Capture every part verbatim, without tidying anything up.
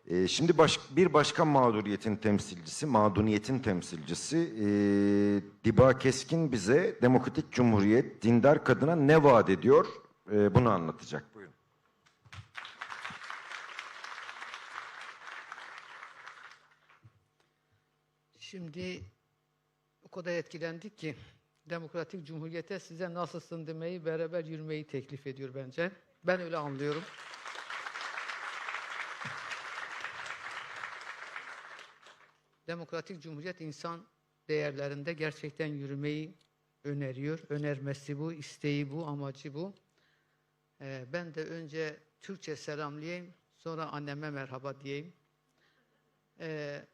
E, şimdi baş-, bir başka mağduriyetin temsilcisi, mağduniyetin temsilcisi, e, Diba Keskin bize Demokratik Cumhuriyet dindar kadına ne vaat ediyor? E, bunu anlatacak. Buyurun. Şimdi o kadar etkilendik ki Demokratik Cumhuriyet'e size nasıl sındımayı, beraber yürümeyi teklif ediyor bence. Ben öyle anlıyorum. Demokratik Cumhuriyet insan değerlerinde gerçekten yürümeyi öneriyor. Önermesi bu, isteği bu, amacı bu. Ee, ben de önce Türkçe selamlayayım, sonra anneme merhaba diyeyim. Ee,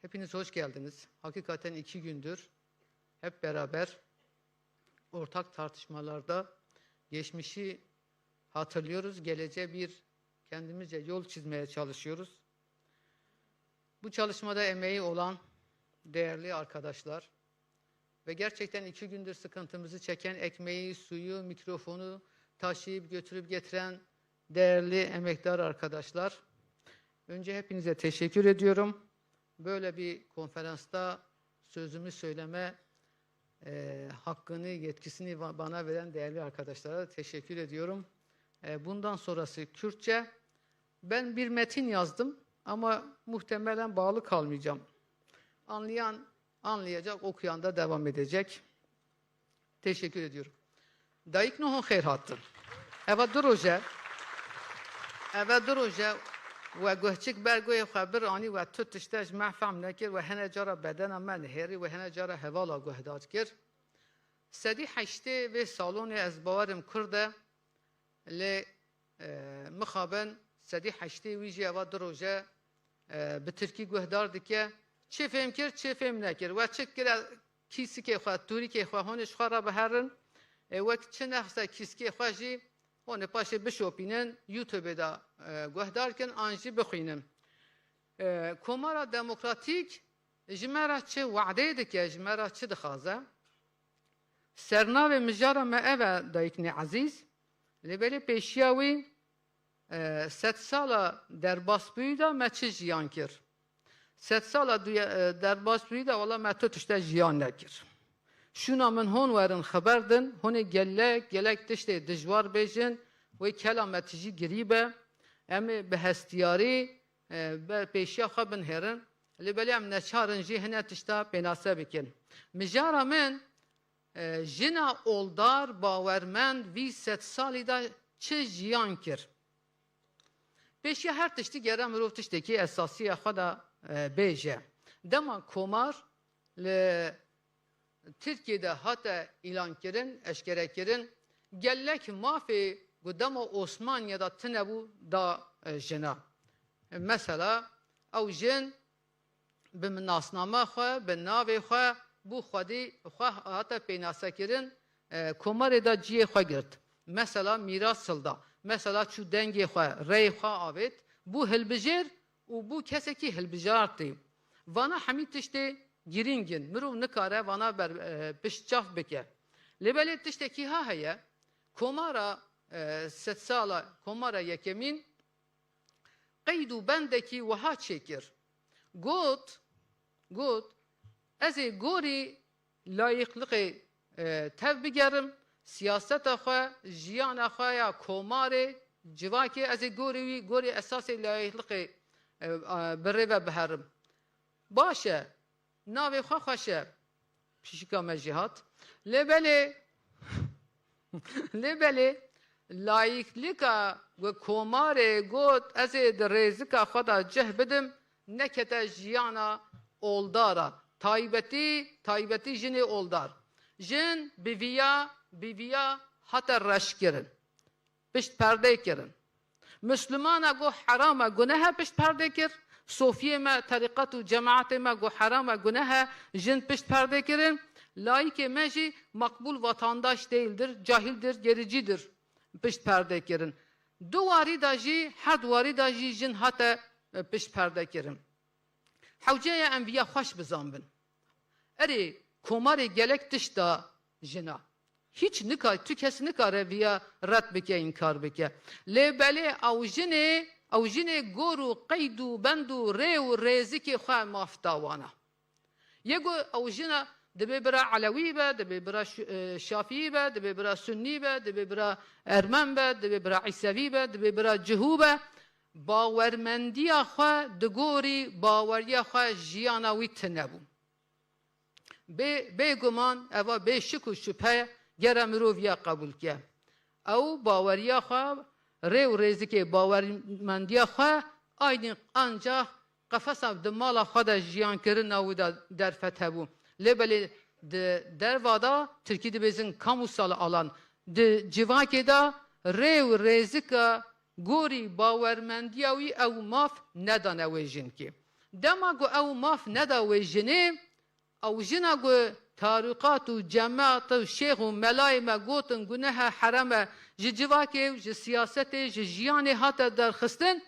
hepiniz hoş geldiniz. Hakikaten iki gündür hep beraber ortak tartışmalarda geçmişi hatırlıyoruz, geleceğe bir kendimizce yol çizmeye çalışıyoruz. Bu çalışmada emeği olan değerli arkadaşlar ve gerçekten iki gündür sıkıntımızı çeken, ekmeği, suyu, mikrofonu taşıyıp götürüp getiren değerli emektar arkadaşlar, önce hepinize teşekkür ediyorum. Böyle bir konferansta sözümü söyleme e, hakkını, yetkisini va-, bana veren değerli arkadaşlara da teşekkür ediyorum. E, bundan sonrası Kürtçe. Ben bir metin yazdım ama muhtemelen bağlı kalmayacağım. Anlayan anlayacak, okuyan da devam edecek. Teşekkür ediyorum. Dayik nuhun xêr hatin. Eva du roje, eva du roje we guhçik ber guhê xwe bir anî we tu tişte ji me fehm nekir, we hene cara bedena me nihêrî, we hene cara hevala guhdar kir. Sedî heştê vê salonê ez bawerim Kurd e, lê, e, mixabin sedî heştê wî jî eva du roje, e, bi tirkî guhdar dike. Çi fêm kir, çi fêm nekir. We çi kir, kîsikê xwe, tûrikê xwe, hûn ê ji xwe re biherin. E, wek çi nexse kîsikê xwe jî, hûn ê paşê bişopînin, YouTube-ê de, e, guhdar kin, an jî bixwînin. E, Komara Demokratîk ji me re çi we'dê dike, ji me re çi dixwaze? Sernavê mijara me ev e, dayiknê ezîz. Lê belê pêşiya wî, e, sedsala derbasbûyî de me çi jiyan kir? Sedsala duye-, e, derbasbûyî de wela me tu tişte jiyan nekir. Şûna min hûn werin xeber din, hûn ê gelek, gelek tiştê dijwar bêjin, wê kela me tijî girî be. Em ê bi hestiyarî, e, be-, pêşiya xwe binihêrin. Lê belê em neçar in jî hine tişta pênase bikin. Mijara min, e, jina oldar, bawermend, vî sed salî de çi jiyan kir? Pêşiya her tiştî gere mirov tiştekî esasî ya xwe de, e, bêje. Dema komar li Tirkiyê de hate îlankirin, eşkerekirin, gelek mafê ku dema Osmaniye de tune bû da, e, jina. Mesela ew jin bi nasnama xwe, bi navê xwe, bû xwedî xwe hate pênasekirin, e, komarê de cihê xwe girt. Mesela mîras hilda, mesela çû dengê xwe, rêyê xwe avêt, bû hilbijêr û bû kesekî hilbijartî. Vana hemî tiştê girîng in. Mirov nikare vana ber, e, piştçav bike. Lê belê tiştekî ha heye, komara, e, sedsala, komara yekemîn qeyd û bendekî wiha çêkir. Got, got, ez ê gorî layîqliqê, e, tev bigerim, siyaseta xwe, jiyana xwe ya komarê, civakê, ez ê gorî wî, gorî esasê layîqliqê, e, e, bi rê ve biherim. Baş e, navê xwe xweş e. Pişika me jî hat. Lê belê, lê belê layîklika ku komarê got, ez ê di rêzika xwe de cih bidim, nekete jiyana oldara. Taybetî, taybetî jinê oldar. Jin bi viya, bi viya hate reşkirin. Pişt perdê kirin. Mislimana got heram e, guneh e pişt perdê kir. Sofiyê me, terîqet û cemaetê me got heram e, guneh e, jin pişt perdê kirin. Layikê me jî makbul vatandaş değildir, cahildir, gericidir, pişt perdê kirin. Du warî de jî, her du warî de jî jin hate, e, pişt perde kirin. Hewce ye em viya xweş bizanbin. Erê, komarê gelek tişt da jina. Hiç nika-, tu kes nikare viya red bike, înkar bike. Lê belê ew jinê, Ew jinê gor û qeyd û bend û rê û rêzikê xwe maf da wana. Yê ku ew jina dibê bira Elewî be, dibê bira Ş-, e, Şafîî be, dibê bira Sunnî be, dibê bira Ermen be, dibê bira Îsevî be, dibê bira Cihû be, bawermendiya xwe digorî, baweriya xwe jiyana wî tune bû. Bê, bêguman eva bê şik û şubhe gere mirov ya qebûl ke. Ew baweriya xwe, rê û rêzikê bawermendiya xwe aynî ancax qefesa di mala xwe de jiyankirina wî de derfet hebû. Lê belê di derva de, tirkî dibêjin kamusal alan, di civakê de rê û rêzika gorî bawermendiya wî ew maf nedane wê jinkê. Dema ku ew maf neda wê jinê, ew jina ku tarîqat û cemaat û şêx û melayê me gotin gunehe herem e, ji civakê û ji siyasetê, ji jiyanê hate derxistin,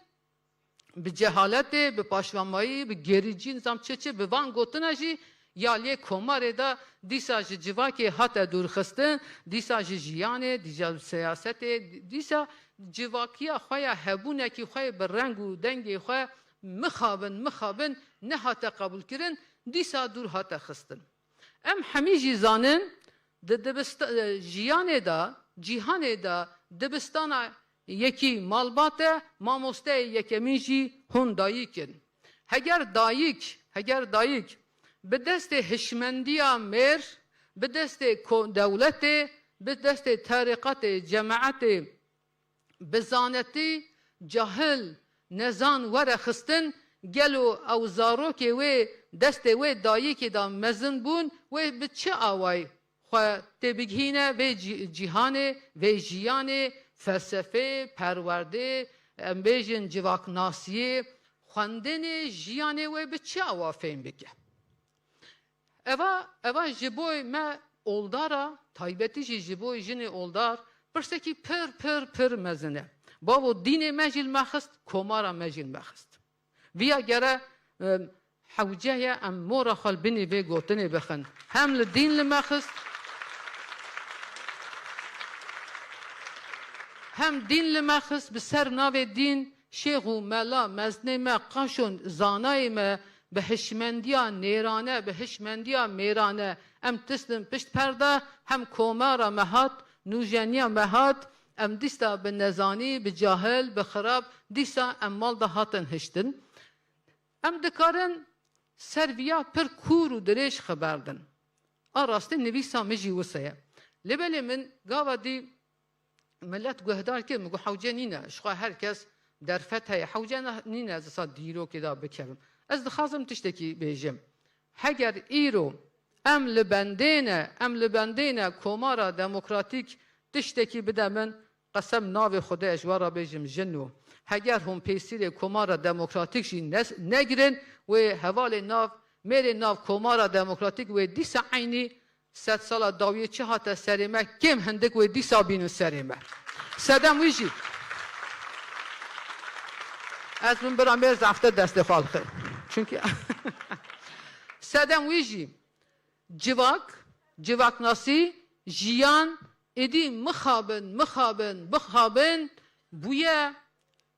bi cehaletê, bi paşvemayî, bi gerîcî, nizam çi çi, bi van gotina jî ya lê komarê de dîsa ji civakê hate dûrxistin, dîsa ji jiyanê, dîsa ji siyasetê, dîsa civakiya xwe ya hebûnekî xwe yê bi reng û dengê xwe mixabin, mixabin nehate qebûlkirin, dîsa dûr hate xistin. Em hemî jî zanin, di dibista-, jiyanê de, cîhanê de dibistana yekî malbat e, mamosteyê yekemîn jî hûn dayik in. Heger dayik, heger dayik bi destê hişmendiya mêr, bi destê ko-, dewletê, bi destê terîqetê, cemaetê, bi zanetî cahil, nezan were xistin, gelo ew zarokê wê destê wê dayikê de mezin bûn, wê bi çi awayî xwe têbigihîne vê cî-, cîhanê, vê jiyanê, felsefê, perwerdê, em bêjin civaknasiyê, xwendinê jiyanê wê bi çi awa fêm bike? Eva, eva ji bo me oldar a, taybetî jî ji bo jinê oldar, pirsekî pir, pir, pir mezin e. Bavo dînê me jî li me xist, komara me jî li me xist. Viya gere, em, hewce ye em mora xwe li binî vê gotinê bixin. Hem li dîn li me xist, hem dîn li me xist, bi ser navê dîn, şêx û mela, mezinê me, qaşon, zanayê me, bi hişmendiya nêrane, bi hişmendiya mêrane, em tistin pişt perde, hem komara me hat, nûjeniya me hat, em dîsa bi nezanî, bi cahil, bi xirab, dîsa em mal de hatin hiştin. Em dikarin ser viya pir kûr û dirêj xeber din. A rastî nivîsa min jî wisa ye. Lê belê min gava dî milet guhdar kir, min got, hewce nîne, ji xwe her kes derfet heye, hewce ne-, nîne ez dîsa dîrokê de bikevim. Ez dixwazim tiştekî bêjim. Heger îro em li bendê ne, em li bendê ne Komara Demokratîk tiştekî bide min, qesem navê Xwedê ez ji we re bêjim, jin û. Heger hûn pêsîrê Komara Demokratîk jî ne-, negirin, wê hevalê nav, mêrê nav Komara Demokratîk wê dîsa eynî sedsala dawiyê çi hate serê me, kêm hindik wê dîsa bînin serê me. Sedem wî jî. Ez bin bira mêr zefte destê xwe alxir. Çunkî sedem wî jî civak, civaknasî, jiyan, êdî mixabin, mixabin, bixabin bûye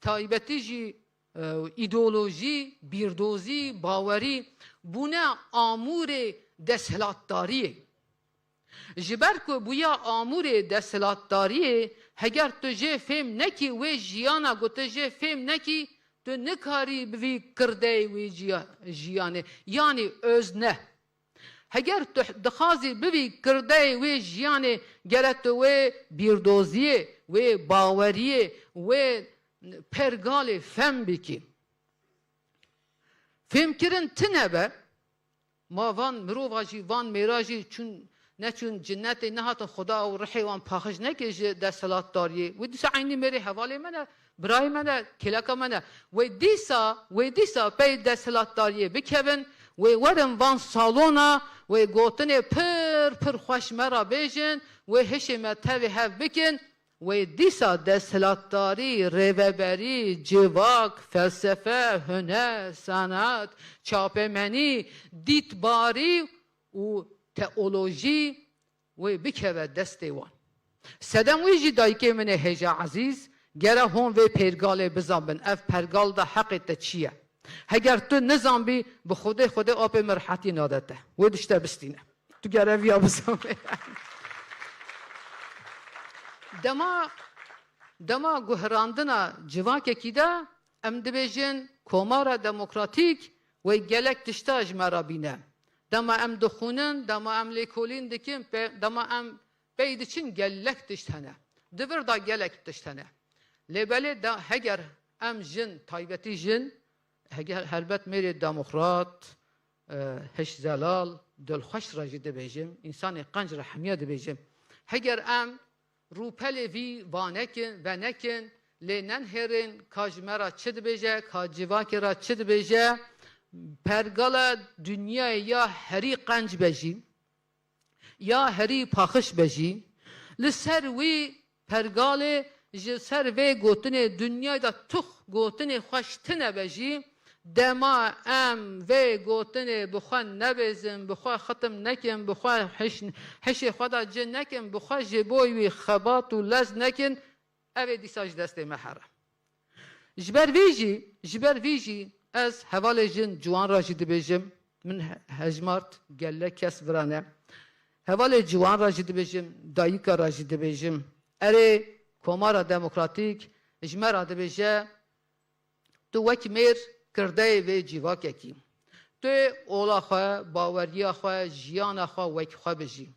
taybetî jî e, îdeolojî, bîrdozî, bawerî bûne amûrê desthilatdariyê. Ji ber ku bûye amûrê desthilatdariyê, heger tu jê fêm nekî wê jiyana ku tu jê fêm nekî, tu nikarî bivî kirdeyê wê ciya-, jiyanê, yanî özne. Heger tu dixwazî bivî kirdeyê wê jiyanê, gere tu wê bîrdoziyê, wê baweriyê, wê pergalê fem bikî. Fêmkirin tine be, ma van mirova jî, van mêra jî çûn, neçûn cinnetê nehatin, Xuda û rihê wan paxij neke ji desthilatdariyê. Wê dîsa eynî mêrê hevalê me ne, birayê me ne, kêleka me ne. Wê dîsa, wê dîsa pey desthilatdariyê bikevin, wê werin van salona, wê gotinê pir, pir xweş me re bêjin, wê hişê me tevî hev bikin, wê dîsa desthilatdarî, rêveberî, civak, felsefe, huner, sanat, çapemenî, dîtbarî û teolojî wê bikeve destê wan. Sedem wî jî dayikê min ê hêja ezîz, Gere hûn vê pêrgalê bizanbin, ev pergal da heqê te çi ye? Heger tu nizanbî, bi Xwedê, Xwedê apê min rehetî nade te. Wê dişte bistîne. Tu gere viya bizanbî. Dema, dema guherandina civakekî de, em dibêjin Komara Demokratîk wê gelek tişta ji me re bîne. Dema em dixwînin, dema em lêkolîn dikin, pe-, dema em pey diçin gelek tişt hene. Di vir de gelek tişt hene. Lê belê de heger em jin, taybetî jin, heger helbet mêrê demokrat, e, hişzelal, dilxweş re jî dibêjim, însanê qenc re hemiya dibêjim. Heger em rûpelê vî vanekin, venekin, lê nenihêrin ka ji me re çi dibêje, ka civakê re çi dibêje, pergala dinyayê ya herî qenc be jî, ya herî paqij be jî, li ser wî pergalê, ji ser vê gotinê dinyayê de tux gotinê xweş tine be jî, dema em vê gotinê bi xwe nebêzin, bi xwe xitim nekin, bi xwe hiş-, hişê xwe de ci nekin, bi xwe ji bo wî xebat û lez nekin, ev ê dîsa ji destê me here. Ji ber vî jî, ji ber vî jî ez hevalê jin ciwan re jî dibêjim, min he-, hejmart gelek kes vira ne. Hevalê ciwan re jî dibêjim, dayika re jî dibêjim. Erê, Komara Demokratîk ji me re dibêje, tu wek mêr kirdeyê vê civakekî. Tu yê ola xwe, baweriya xwe, jiyana xwe wek xwe bijî.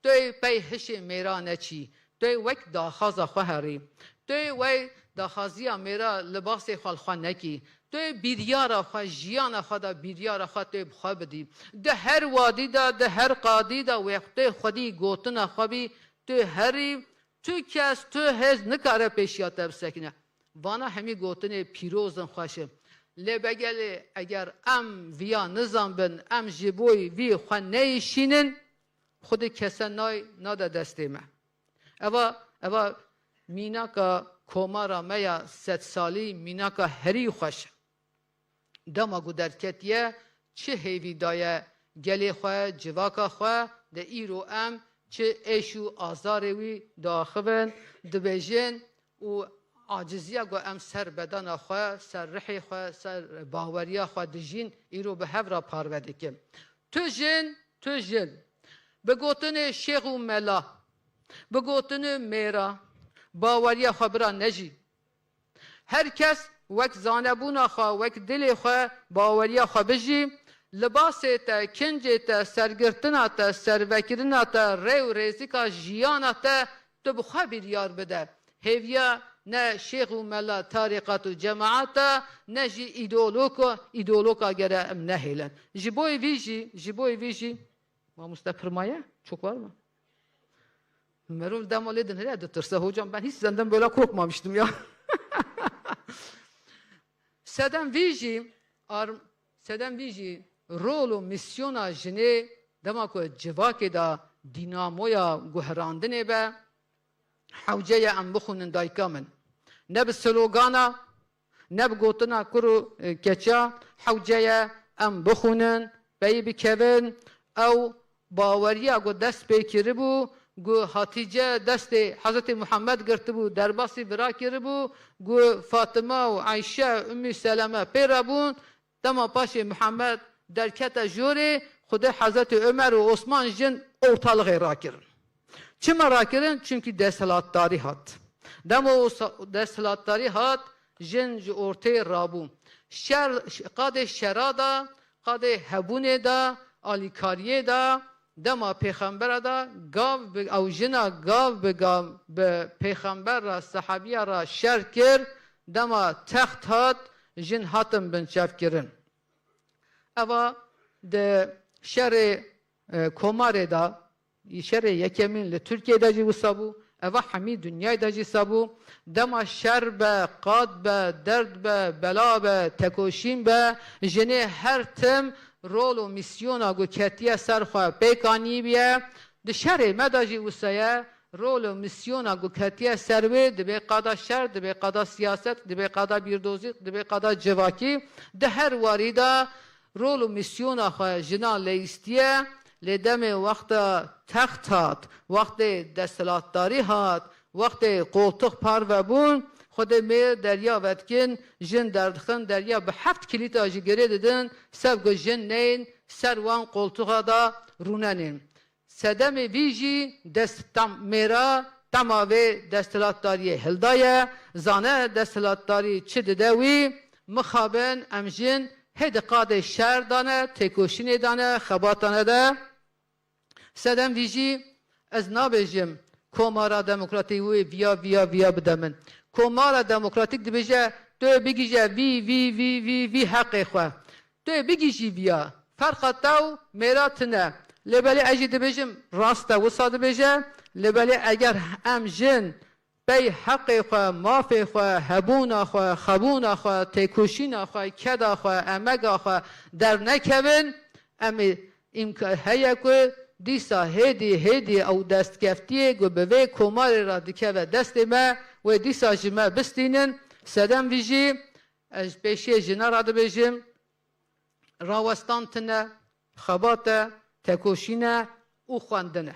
Tu yê pey hişê mêra neçî. Tu yê wek daxwaza xwe herî. Tu yê wey daxwaziya mêra libasê xwe li xwe nekî. Tu yê biryara xwe, jiyana xwe de biryara xwe tu yê bi xwe bidî. Di her wadî de, di her qadî de wextê xwedî gotina xwe bî, tu herî, tu kes, tu hêz nikare pêşiya te bisekine. Vana hemî gotinê pîroz in, xweş in. Lê begelê eger em viya nizanbin, em ji bo vî xwe neyişînin, Xwedê kese nay nade destê me. Eva, eva mînaka komara me ya sedsalî, mînaka herî xweş e. Dema ku derketiye, çi hêvî daye gelê xwe, civaka xwe, de îro em çi êş û azarê wî diaxivin, dibêjin û aciziya ku em ser bedena xwe, ser rihê xwe, ser baweriya xwe dijîn, îro bi hev re parve dikin. Tu jin, tu jin. Bi gotinê şêx û mela, bi gotinê mêra, baweriya xwe bira nejî. Her kes wek zanebûna xwe, wek dilê xwe baweriya xwe bijî. Libasê te, kincê te, sergirtina te, servekirina te, rê û rêzika jiyana te, tu bi xwe biryar bide. Hêviya ne şêx û mela, tarîqat û cemaat e, ne jî îdeolog e, îdeologa gere em nehêlin. Ji bo vî jî, ji bo vî jî, mamoste pir maye, çok var mı? Merov dema lê dinêre ditirse, hocam ben hiç senden böyle korkmamıştım ya. Sedem vî jî, ar-, sedem vî jî rol û mîsyona jinê dema ku civakê de dînamoya guherandinê be, hewce ye em bixwînin dayika min. Ne bi slogana, ne bi gotina kur û, e, keça, hewce ye em bixwînin, peyî bikevin. Ew baweriya ku dest pê kiribû, ku Hatîce destê Hezretî Muhammed girtibû, derbasî vira kiribû, ku Fatima û Eyşe, Ummî Seleme pê re bûn, dema paşê Muhammed derkete jorê, Xwedê Hezretî Omer û Osman jin ortalixê rakirin. Çima rakirin? Çimkî desthilatdarî hat. Dema o sa-, desthilatdarî hat, jin ji ortê rabû. Şer, qadê şera de, qadê hebûnê de, alîkariyê de, dema pêxembera de, gav bi, ew jina gav bi gav bi pêxember re, sehabiya re şer kir, dema text hat, jin hatin binçavkirin. Eva di şerê, e, komarê de, şerê yekemîn li Tirkiyê de jî wisa bû, eva hemî dinyayê de jî wisa bû. Dema şer be, qad be, derd be, bela be, tekoşîn be, jinê her tim rol û mîsyona ku ketiye ser xwe pêk anîbiye. Di şerê me de jî wisa ye, rol û mîsyona ku ketiye ser wê, dibê qada şer, dibê qada siyaset, dibê qada bîrdozî, dibê qada civakî. Di her warî de rol û mîsyona xwe jina leyîstiye, lê demê wexta text hat, wextê desthilatdarî hat, wextê qoltix parve bûn, Xwedê mêr derya vedikin, jin derdixin, derya bi heft kilîta jî girê didin, sev ku jin neyên ser wan qoltuxa da rûnenên. Sedemê vî jî dest tam mêra, tema vê desthilatdariyê hildaye, zane desthilatdarî çi dide wî, mixabin em jin hê di qadê şer dane, têkoşînê dane, xebatane de. Sedem vî jî ez nabêjim komara demokratîk wê viya, viya, viya bide min. Komara demokratîk dibêje tu bigîje vî, vî, vî, vî, vî heqê xwe. Tu bigîjî viya. Ferqa te û mêra tune. Lê belê ez jî dibêjim rast e wisa dibêje. Lê belê eger em jin pey heqê xwe, mafê xwe, hebûna xwe, xebûna xwe, têkoşîna xwe, keda xwe, emega xwe dernekevin, em ê îmka-, heye ku dîsa hêdî hêdî ew destkeftiyê ku bi vê komarê re dikeve destê me, wê dîsa ji me bistînin. Sedem vî jî ez ji pêşiyê jina re dibêjim, rawestan tune, xebat e, tekoşîn e û xwendin e.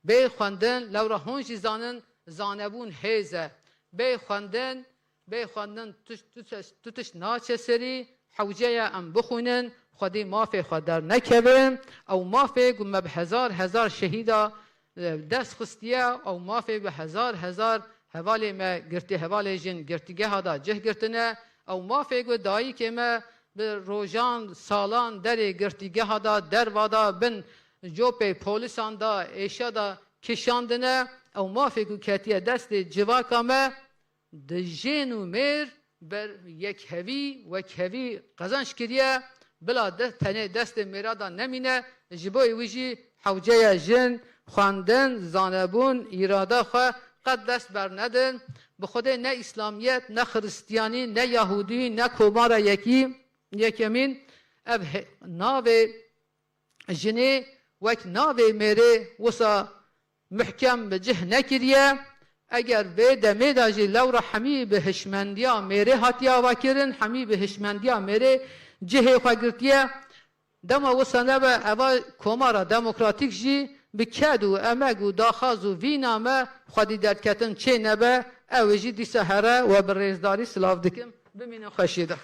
Bê xwendin, lewra hûn jî zanin, zanebûn hêz e. Bê xwendin, bê xwendin tu, tu, tu tişt naçe serî, hewce ye em bixwînin, xwedî mafê xwe dernekevin. Ew mafê ku me bi hezar hezar şehîda e, dest xistiye, ew mafê bi hezar hezar hevalê me girtî, hevalê jin girtîgeha da cih girtine, ew mafê ku dayikê me bi rojan, salan derê girtîgeha da, derva da, bin copê polîsan da, êşa da kişandine, ew mafê ku ketiye destê civaka me, di jên û mêr ber yekhevî, wekhevî qezenc kiriye, bila de tenê destê mêra de nemîne, ji bo wî jî hewce ye jin, xwendin, zanebûn, îrada xwe qet dest bernedin. Bi Xwedê ne Îslamiyet, ne Xiristiyanî, ne Yahûdî, ne Komara Yekî, Yekemîn, ev he-, navê jinê wek navê mêrê wisa mihkem bi cih nekiriye. Eger vê demê de jî lewra hemî bi hişmendiya mêrê hatiye avakirin, hemî bi hişmendiya mêrê cihê xwe girtiye, dema wisa nebe, eva komara demokratîk jî bi ked û emeg û daxaz û vîna me xwedî derketin çê nebe, ew ê jî dîsa here we bi rêzdarî silav dikim. Bimînin xweşiyê de.